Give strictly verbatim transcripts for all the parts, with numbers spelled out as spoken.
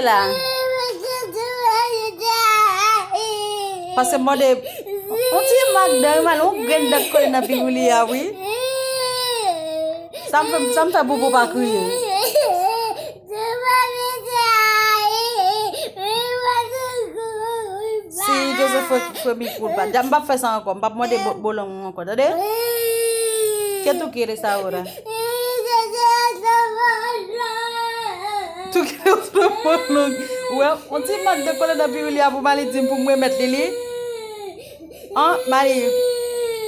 la. Paske m mande yon ti mak dan, yon grenn dan k kole nan piwouli a, wi. Sa m fè, sa m fè pou pou pa kriye. Si Joseph fè, fè mi koulpa. M p ap fè sa ankò. M p ap mande bo-, bolong ankò, tande? Que tú quieres ahora? Tú quieres otro bolong? Ou wè, yon ti mak de kole nan piwouli a pou Mali di m pou m remèt li li. An, Mali,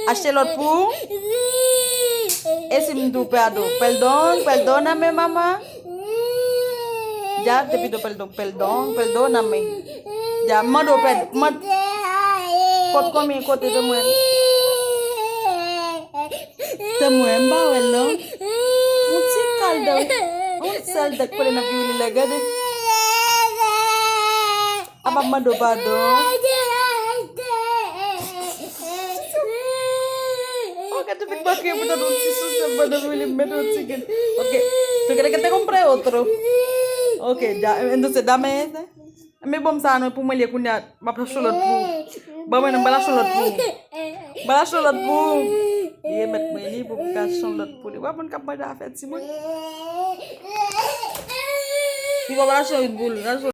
achte lòt pou ou. E si m di w pèdon, pèdon, pèdon nan men manman. Ya, te pito pèdon, pèdon, pèdon nan men. Ya, mande w pèdon, mande. Kot konbyen kote te mwen? Te mwen, m pa wè l non. Yon ti kal dan, yon sèl dèk kole nan piwouli la, gade. A pa mande w padon. Ok, tou vin manke pou tande yon ti souse pandan piwouli m mete yon ti grenn. Ok, tú quieres que te compre otro? Ok, ya, entonces dame ese. Men bon, sa non, pou mwen, li kounye a, m ap achte lòt pou ou. Ban mwen non, m pral achte lòt pou ou. M pral achte lòt pou ou. Li remèt mwen li pou m ka achte yon lòt pou li. Ou pa konn k ap mande afè timoun. Li pa pral achte yon pou li.